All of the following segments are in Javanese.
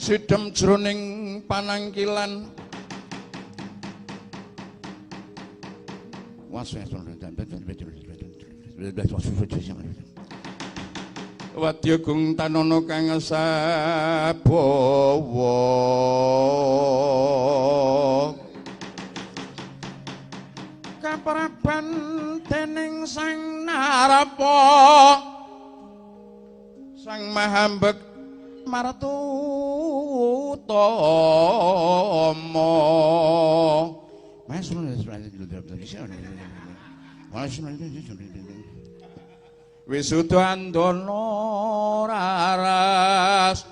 Sidhem jroning panangkilan. Wadya gung tanana kang sabawa. Kapraban dening Sang Narapa Sang Mahambek Martutama. Wisuda andana raras.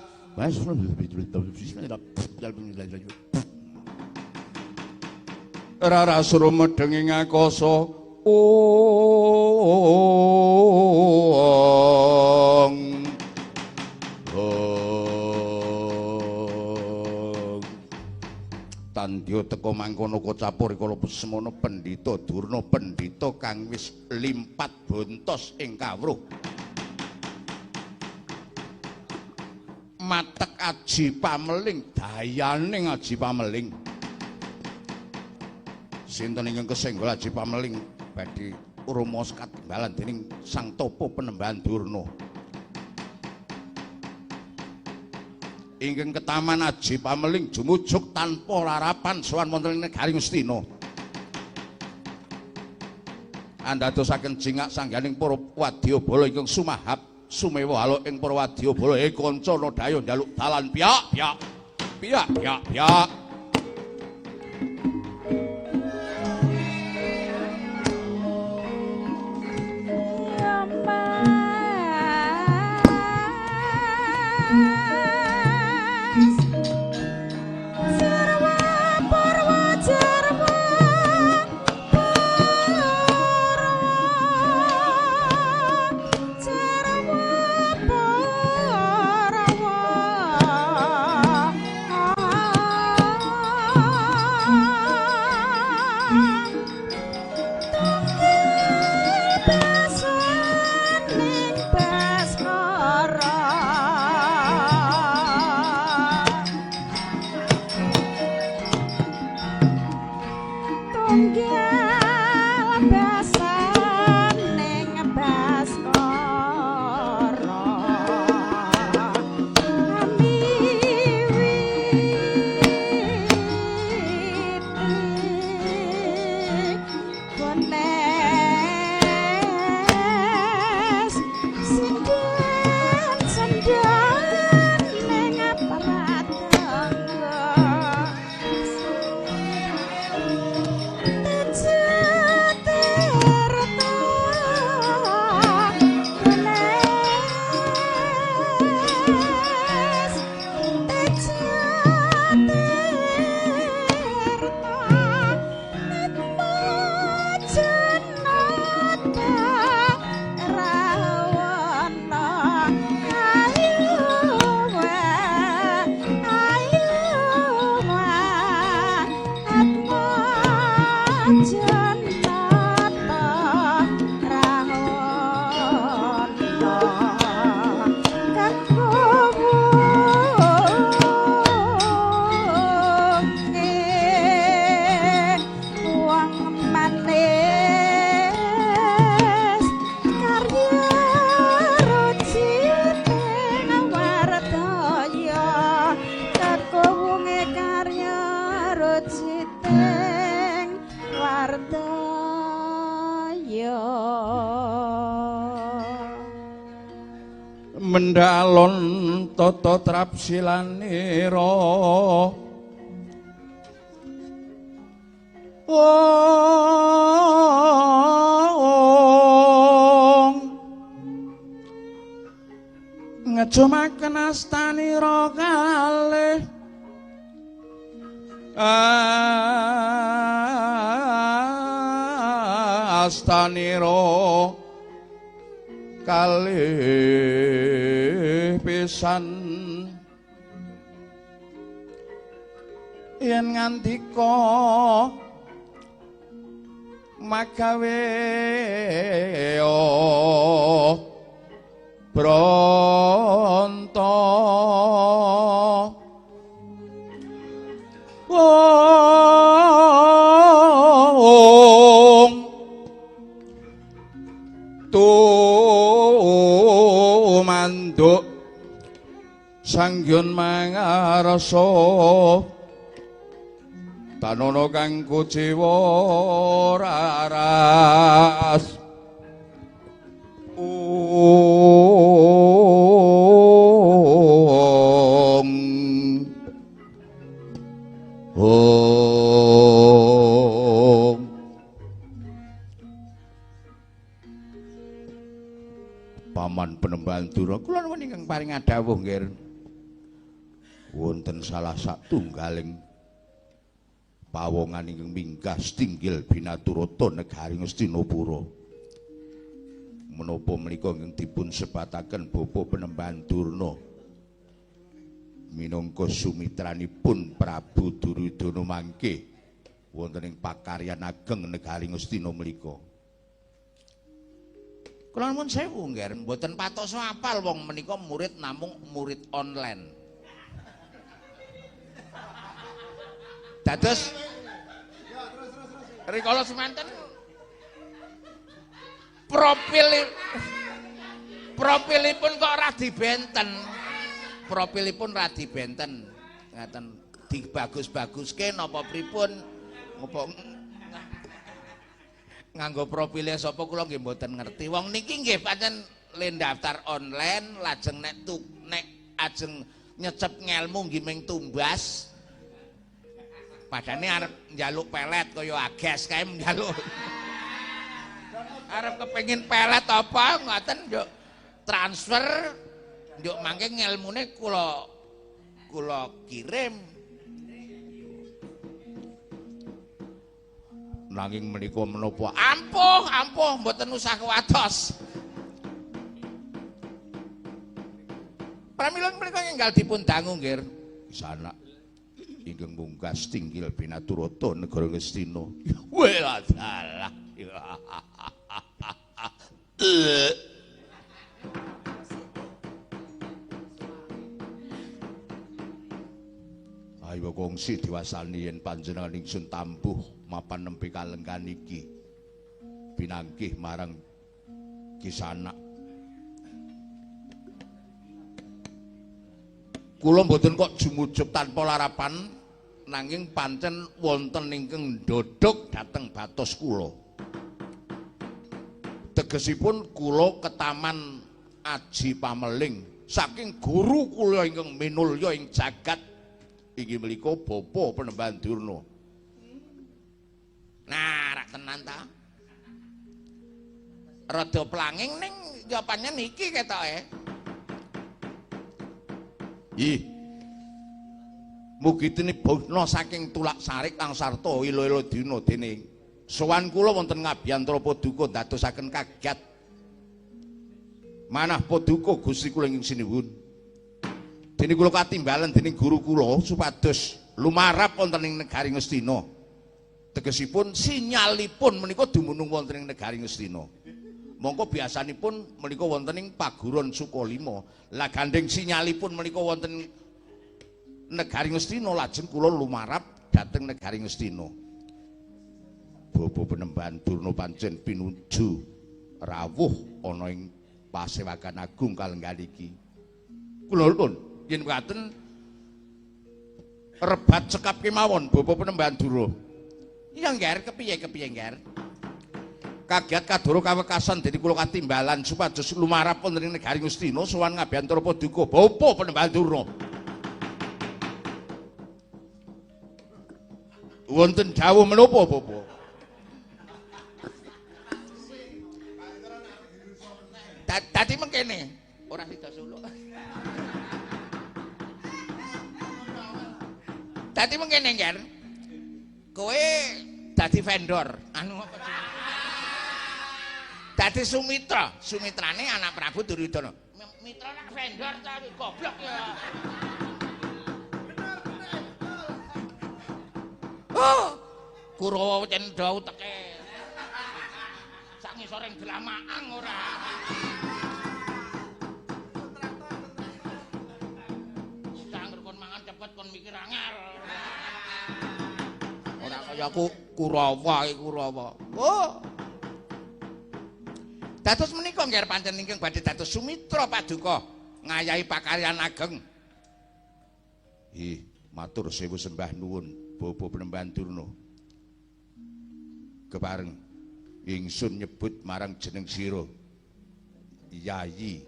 Raras rumedheng ing akasa. Ong. Tandya teka mangkono kocapur kala semono Pendhita Durna, pendhita kang wis limpat bontos ing kawruh. Matek aji pameling, dayaning aji pameling. Sinten ingkang kesenggol aji pameling badhe rumaos katimbalan dening Sang Topo Penembahan Durna. Ingkang ketaman aji pameling jumujuk tanpa larapan sowan wonten ing negari Ngastina. Andadosaken jingak sangganing para wadyabala ingkang sumahap sumewa halo ing para wadyabala kanca nodaya njaluk dalan piyak piyak piyak piyak piyak. Mendalon tata trapsilanira ong ngecumaken astanira kalih astanira kalih pisan yen ngandika magawe bronto. tumanduk sanghyun mangarsa tanono kang kuciwa raras. Om Om. Paman Penemban Durna, kula nuwun ingkang paring dawuh nggih. Wonten salah satunggaling pawongan ingkang minggah setinggil binaturata negari Ngastinapura. Menapa menika ingkang dipun sebataken Bapak Penemban Durna minangka sumitranipun Prabu Duryudana mangke wonten ing pakaryan ageng negari Ngastina menika. Kula nuwun sewu nggih, mboten patos apal wong menika murid namung murid online. Dados rikala semanten profilipun kok radi benten. Profilipun radi benten. Ngaten dibagus-baguske napa pripun? Ngopo nganggo profile sapa kula nggih mboten ngerti. Wong niki nggih pancen le daftar online lajeng nek ajeng nyecep ngelmu nggih ming tumbas. Padane arep njaluk pelet kaya Ages kae njaluk. Arep kepengin pelet apa ngoten njuk transfer njuk mangke ngelmune kula kirim. Nanging menika menapa ampuh ampuh mboten usah kuwatos. Pramila menika enggal dipun dangu nggih sanak ingkang mungkas tinggil binaturata negara Ngastina. Wela dalah. Ayo kongsi diwasani yen panjenengan ingsun tampuh mapan nembe kalenggan iki pinanggih marang Kisanak. Kula mboten kok jumujub tanpa larapan nanging pancen wonten ingkang ndodhog dhateng batos kula. Tegesipun kula ketaman aji pameling saking guru kula ingkang minulya ing jagat inggih menika Bapak Penemban Durna. Nah, rak tenan ta? Rada planging ning ya pancen iki ketoke. Ih. Mugi tinebana saking tulak sarik langsarta ila-ila dina dene sowan kula wonten ngabiyantara paduka ndadosaken kaget. Manah paduka Gusti kula ing sinuwun. Dene kula katimbalen dening guru kula supados lumarap wonten ing negari Ngastina. Tegesipun sinyalipun menika dumunung wonten ing negari Ngastina. Mongko biasanipun menika wonten ing Paguron Sukalima. Lah gandeng sinyalipun menika wonten negari Ngastina lajeng kula lumarap dhateng negari Ngastina. Bapak Penemban Durna pancen pinuju rawuh ana ing pasewakan agung kalenggan iki. Kula nuwun yen mekaten rebat cekap kemawon Bapak Penemban Durna. Iya ngger, kepiye-kepiye ngger. Kaget kadoro kawekasan dadi kula katimbalan supados lumarap wonten ing negari Ngastina sowan ngabiyantara paduka Bapak Penemban Durna. Wonten dawuh menapa Bapak? Dadi mengkene ora sida suluk. Dadi mengkene ngger. Kowe dadi vendor, anu apa jenenge? Dadi Sumitra, Sumitrane anak Prabu Duryudana. Mitra nak vendor ta goblok ya. Oh, Kurawa cendha uteke. Sak ngisoring dlamaang ora. Sak kon mangan cepet kon mikir angel. Ora kaya aku Kurawa iki Kurawa. Oh. Dados menika nggih pancen ingkang badhe dados sumitra paduka ngayahi pakaryan ageng. Ih, matur sewu sembah nuwun Bapak Penemban Durna. Kepareng ingsun nyebut marang jeneng sira Yayi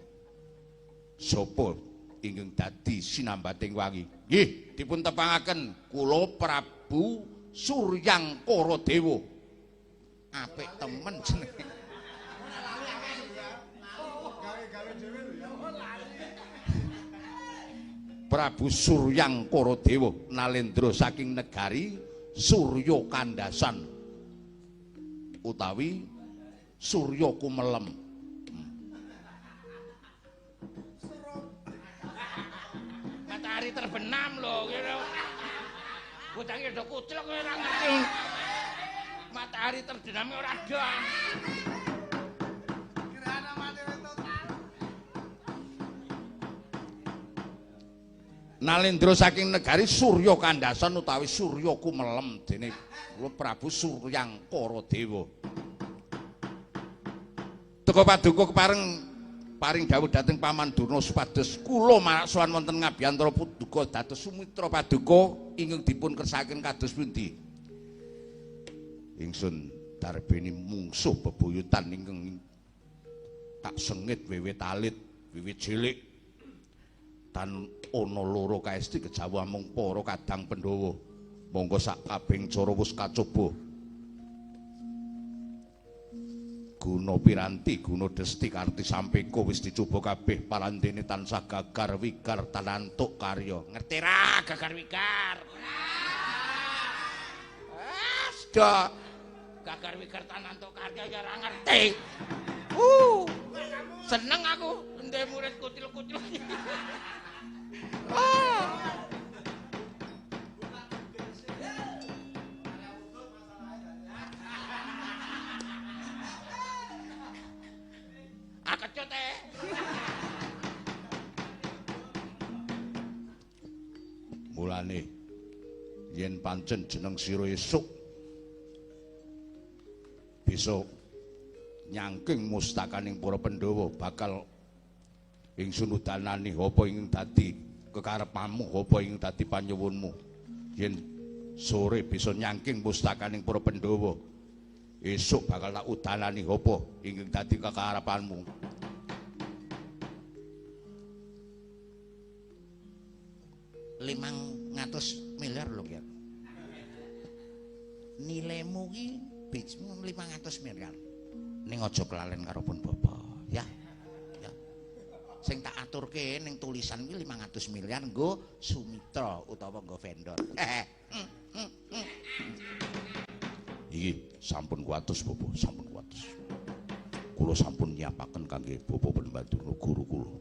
sapa ingkang dadi sinambating wangi. Nggih, dipun tepangaken kula Prabu Suryangkara Dewa. Apik temen jenenge. Prabu Suryangkara Dewa nalendra saking negari Surya Kandasan utawi Surya Kumelem. Matahari terbenam lho kira. Bocah iki do kucluk ora ngerti. Matahari terbenam ora dong. Gerhana matahari total. Nalendra saking negari Surya Kandasan utawi Surya Kumelem dene kula Prabu Suryangkara Dewa. Teka paduka kepareng paring dawuh dhateng Paman Durna supados kula marak sowan wonten ngabiyantara paduka dados sumitra paduka ingkang dipun kersakaken kados pundi. Ingsun darbeni mungsuh bebuyutan ingkang tak sengit wiwit alit, wiwit cilik. Tan ana loro kaesti kejawa mung para kadang Pandhawa. Monggo sak kabehing cara wis kacoba. Guna piranti, guna desti karti sampeka wis dicoba kabeh parandene tansah gagar wigar tanantuk karya. Ngerti ra gagar wigar? Ora. Wis gagar wigar tanantuk karya ya ora ngerti. Seneng aku ndek murid kucil-kucil. Akecut e. Mulane yen pancen jeneng sira esuk bisa nyangking mustakaning para Pandhawa bakal ingsun udanani apa ing dadi kekarepanmu, apa ing dadi panyuwunmu. Yen sore bisa nyangking mustakaning para Pandhawa, esuk bakal tak udanani apa ing dadi kekarepanmu. $500 miliar lho ya. Nilaimu ki 500 miliar. Ning aja kelalen karo pun bapa, ya. Ya. Sing tak aturke ning tulisan kuwi 500 miliar nggo sumitra utawa nggo vendor. Iki sampun kuwatos bapa, sampun kuwatos. Kula sampun nyiapaken kangge bapa pembantu guru kula.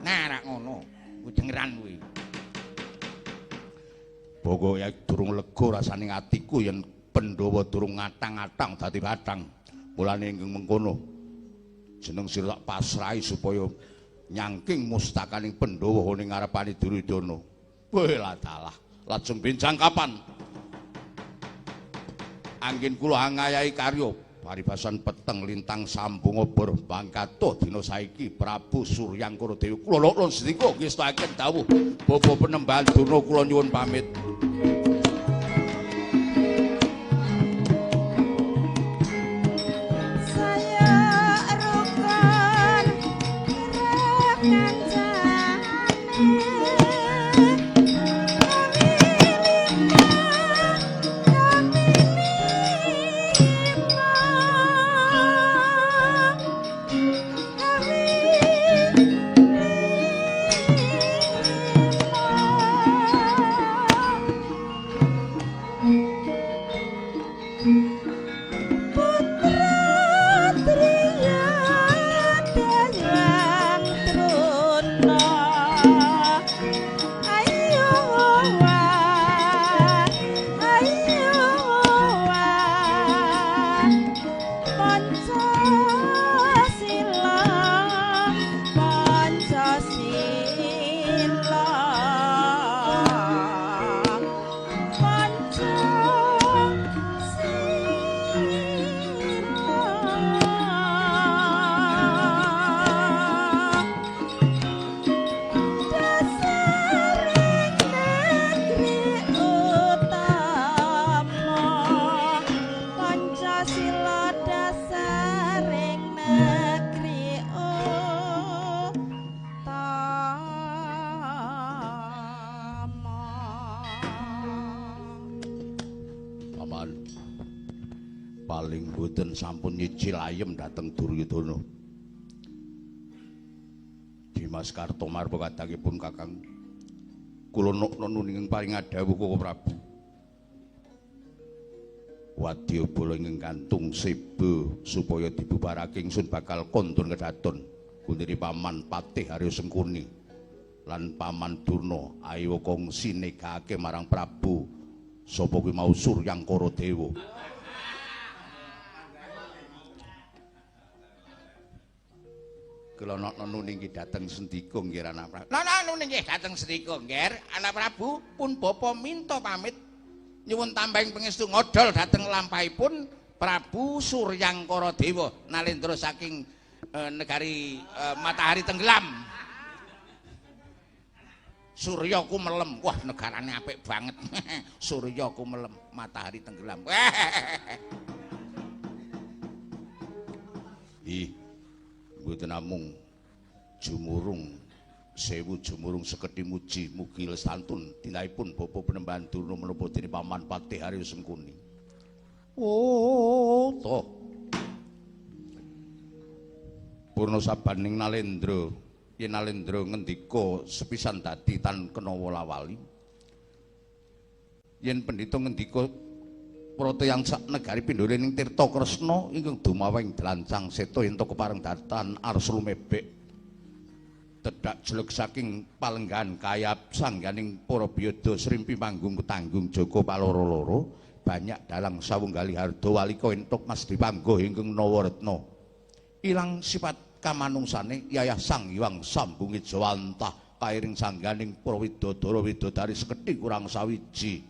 Nah, rak ngono, kuwi dengeran kuwi. Pokoke durung lega rasane atiku yen Pandhawa durung ngatang-atang dadi batang. Mulane ingkang mengkono jeneng sira tak pasrahi supaya nyangking mustakaning Pandhawa ning ngarepane Duryudana. Weh dalah, lajeng benjang kapan? Anggen kula angayahi karya paribasan peteng lintang sambung obor bangkatuh dina saiki Prabu Suryangkara Dewa. Kula lok sedika ngestakaken dawuh Bapak Penembahan Durna kula nyuwun pamit. Putra Triya Dayang Truna. Paling boten sampun nyicil ayem dhateng Duryudana. Dimas Kartomarpa kadangipun Kakang kula nukna nuning paring dawuh Koko Prabu. Wadyabala ingkang kantung seba supaya dibubarake ingsun bakal kondur kedaton gundiri Paman Patih Arya Sengkuni lan Paman Durna ayo kongsi negake marang Prabu sapa kuwi mau Suryangkara Dewa. Kula nuning nggih dhateng sendika nggih anak Prabu. Lah nuning nggih dhateng sendika nggih anak Prabu pun bapa minta pamit nyuwun tambahing pangestu ngodol dhateng lampahipun Prabu Suryangkara Dewa nalendra saking negari matahari tenggelam. Surya ku melem. Wah, negarane apik banget. Surya ku melem, matahari tenggelam. Ih, mboten namung jumurung sewu jumurung sekedhi muji mugi lestantun tindakipun bapa Penembahan Durna menapa dene Paman Patih Arya Sengkuni. Oh, toh. Purna sabaning Nalendra, yen Nalendra ngendika sepisan dadi tan kena wolawali. Yen pendhita ngendika prata yang sak negari pindhone ning Tirta Kresna ingkang dumaweng dlancang seta yen to kepareng datan arsa lumebek tedhak jelek saking palenggahan kayap sangganing para biyada srimpi panggung ketanggung jaka paloro-loro banyak dalang sawunggali harda walika entuk mas dipanggo ingkang nawaretna ilang sifat kamanungsane yayah Sang Hyang sambungi jawantah kairing sangganing para widodara widodari sekedhik kurang sawiji.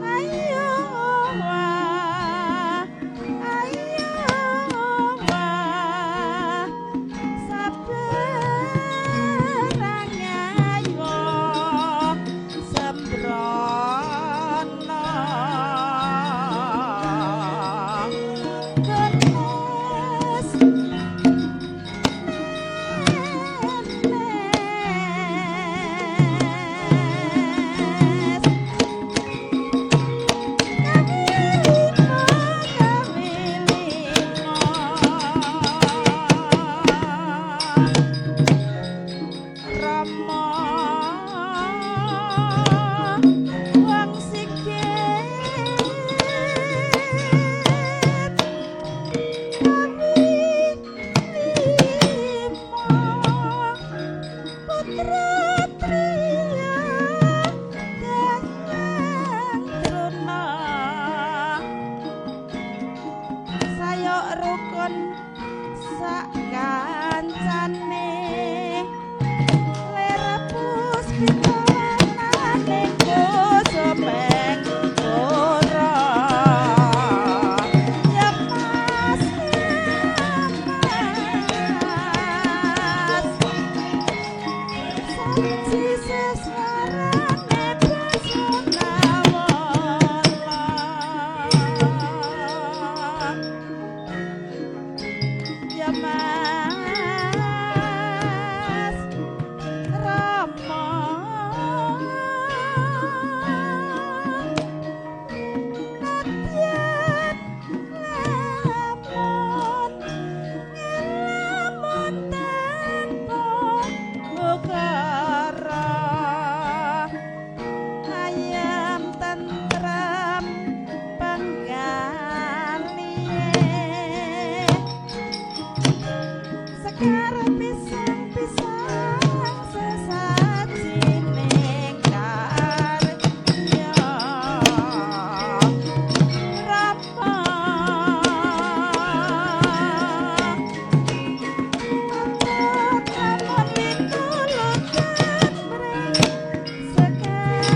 Ayo. Mas Rama nadyan lamun ngelamun tanpa ukara ayam tentrem penggalihe sekar pisang-pisang sesajining karya Rama lamun pitulutan mring sekarnya.